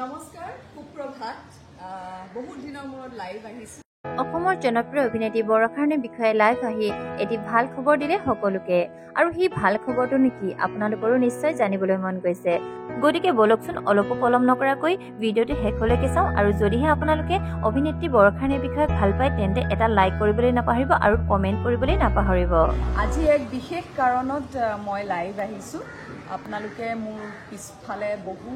নমস্কাৰ, সুপ্ৰভাত। বহুত দিনৰ মূৰত লাইভ আহিছোঁ। অসমৰ জনপ্ৰিয় অভিনেত্ৰী বৰষাৰাণীৰ বিষয়ে লাইভ আহি এটি ভাল খবৰ দিলে সকলোকে। আৰু সেই ভাল খবৰটো নেকি আপোনালোকৰো নিশ্চয় জানিবলৈ মন গৈছে। গতিকে বলকচোন, অলপো পলম নকৰাকৈ ভিডিঅ'টো শেষলৈকে চাওঁ। আৰু যদিহে আপোনালোকে অভিনেত্ৰী বৰষাৰাণীৰ বিষয়ে ভাল পায়, তেন্তে এটা লাইক কৰিবলৈ নাপাহৰিব আৰু কমেণ্ট কৰিবলৈ নাপাহৰিব। আজি এক বিশেষ কাৰণত মই লাইভ আহিছোঁ। আপোনালোকে মোৰ পিছফালে বহু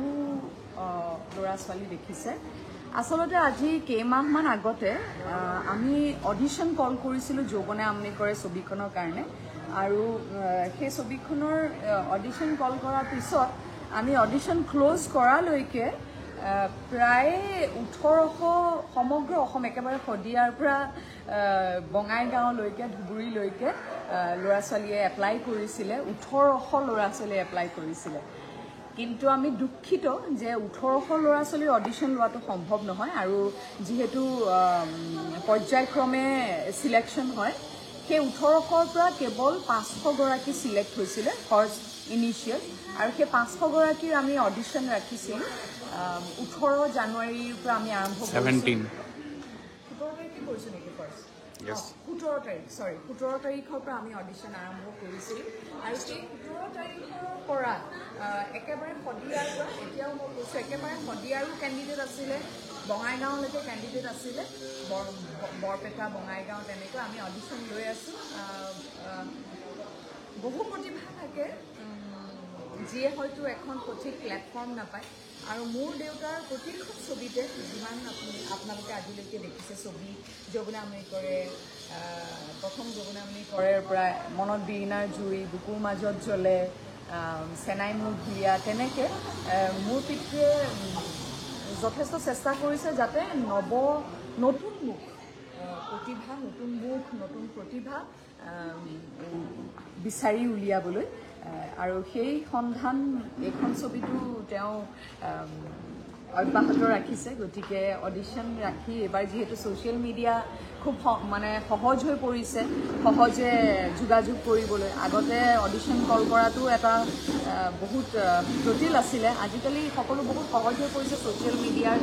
ল'ৰা ছোৱালী দেখিছে। আচলতে আজি কেইমাহমান আগতে আমি অডিশ্যন কল কৰিছিলোঁ যৌৱনে আমনি কৰে ছবিখনৰ কাৰণে। আৰু সেই ছবিখনৰ অডিশ্যন কল কৰাৰ পিছত আমি অডিশ্যন ক্ল'জ কৰালৈকে প্ৰায় 1800, সমগ্ৰ অসম, একেবাৰে শদিয়াৰ পৰা বঙাইগাঁৱলৈকে, ধুবুৰীলৈকে ল'ৰা ছোৱালীয়ে এপ্লাই কৰিছিলে। 1800 ল'ৰা ছোৱালীয়ে এপ্লাই কৰিছিলে। কিন্তু আমি দুখিত যে 1800 ল'ৰা ছোৱালীৰ অডিশ্যন লোৱাটো সম্ভৱ নহয়। আৰু যিহেতু পৰ্যায়ক্ৰমে চিলেকশ্যন হয়, সেই 1800ৰ পৰা কেৱল 500গৰাকী চিলেক্ট হৈছিলে ফাৰ্ষ্ট ইনিচিয়েল। আৰু সেই 500গৰাকীৰ আমি অডিশ্যন ৰাখিছিলোঁ। 18 জানুৱাৰীৰ পৰা আমি আৰম্ভ কৰিছোঁ। 17. 17 তাৰিখে কৰিছোঁ নেকি ফাৰ্ষ্ট? Yes. 17 তাৰিখ, চৰি, 17 তাৰিখৰ পৰা আমি অডিশ্যন আৰম্ভ কৰিছিলোঁ। আৰু সেই 17 তাৰিখৰ পৰা একেবাৰে শদিয়াৰ পৰা, এতিয়াও মই কৈছোঁ, একেবাৰে শদিয়াৰো কেণ্ডিডেট আছিলে, বঙাইগাঁৱলৈকে কেণ্ডিডেট আছিলে, বৰপেটা, বঙাইগাঁও, তেনেকৈ আমি অডিশ্যন লৈ আছোঁ। আহ, আহ, বহু প্ৰতিভা থাকে যিয়ে হয়তো এখন সঠিক প্লেটফৰ্ম নাপায়। আৰু মোৰ দেউতাৰ প্ৰতিখন ছবিতে, যিমান আপোনালোকে আজিলৈকে দেখিছে ছবি, যৌৱনে আমনি কৰে, প্ৰথম যৌৱনে আমনি কৰেৰ পৰা মনত বিৰিণাৰ জুই, বুকুৰ মাজত জ্বলে, চেনাই মোৰ ঢুলীয়া, তেনেকৈ মোৰ পিতৃয়ে যথেষ্ট চেষ্টা কৰিছে যাতে নতুন মুখ, প্ৰতিভা, নতুন মুখ, নতুন প্ৰতিভা বিচাৰি উলিয়াবলৈ। আৰু সেই সন্ধান এইখন ছবিতো তেওঁ অব্যাহত ৰাখিছে। গতিকে অডিশ্যন ৰাখি এইবাৰ যিহেতু ছ'চিয়েল মিডিয়া খুব মানে সহজ হৈ পৰিছে, সহজে যোগাযোগ কৰিবলৈ। আগতে অডিশ্যন কল কৰাটো এটা বহুত জটিল আছিলে। আজিকালি সকলো বহুত সহজ হৈ পৰিছে ছ'চিয়েল মিডিয়াৰ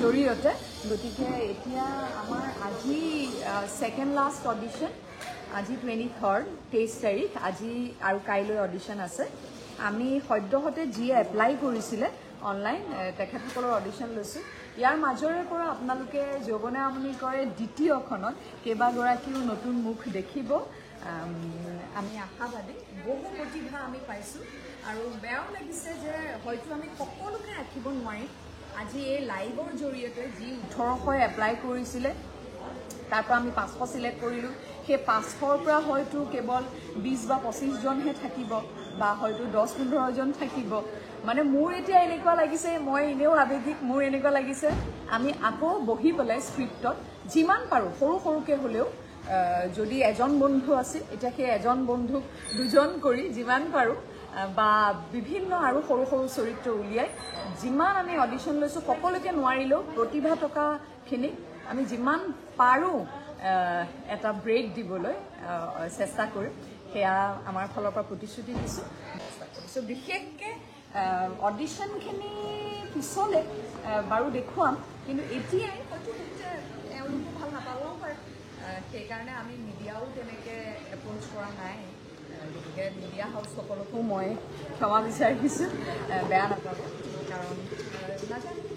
জৰিয়তে। গতিকে এতিয়া আমাৰ আজি ছেকেণ্ড লাষ্ট অডিশ্যন। আজি 23rd, 23 তাৰিখ। আজি আৰু কাইলৈ অডিশ্যন আছে। আমি সদ্যহতে যিয়ে এপ্লাই কৰিছিলে অনলাইন, তেখেতসকলৰ অডিশ্যন লৈছোঁ। ইয়াৰ মাজৰে পৰা আপোনালোকে যৌৱনে আমনি কৰে দ্বিতীয়খনত কেইবাগৰাকীও নতুন মুখ দেখিব। আমি আশাবাদী। বহু প্ৰতিভা আমি পাইছোঁ আৰু বেয়াও লাগিছে যে হয়তো আমি সকলোকে ৰাখিব নোৱাৰিম। আজি এই লাইভৰ জৰিয়তে যি 1800 এপ্লাই কৰিছিলে, তাৰ পৰা আমি 500 চিলেক্ট কৰিলোঁ। সেই 500ৰ পৰা হয়তো কেৱল 20 বা 25জনহে থাকিব বা হয়তো 10-15জন থাকিব। মানে মোৰ এতিয়া এনেকুৱা লাগিছে, মই এনেও আৱেগিক, মোৰ এনেকুৱা লাগিছে আমি আকৌ বহি পেলাই স্ক্ৰিপ্টত যিমান পাৰোঁ সৰু সৰুকৈ হ'লেও, যদি এজন বন্ধু আছিল, এতিয়া সেই এজন বন্ধুক দুজন কৰি যিমান পাৰোঁ বা বিভিন্ন আৰু সৰু সৰু চৰিত্ৰ উলিয়াই যিমান আমি অডিশ্যন লৈছোঁ, সকলোকে নোৱাৰিলেও প্ৰতিভা থকাখিনিক আমি যিমান পাৰোঁ এটা ব্ৰেক দিবলৈ চেষ্টা কৰিম। সেয়া আমাৰ ফালৰ পৰা প্ৰতিশ্ৰুতি দিছোঁ, চেষ্টা কৰিছোঁ। বিশেষকৈ অডিশ্যনখিনি পিছলৈ বাৰু দেখুৱাম, কিন্তু এতিয়াই হয়তো বহুতে এওঁলোকো ভাল নাপাবও পাৰে। সেইকাৰণে আমি মিডিয়াও তেনেকৈ এপ্ৰ'চ কৰা নাই। গতিকে মিডিয়া হাউচসকলকো মই ক্ষমা বিচাৰিছোঁ, বেয়া নাপাব, কাৰণ নাজানো।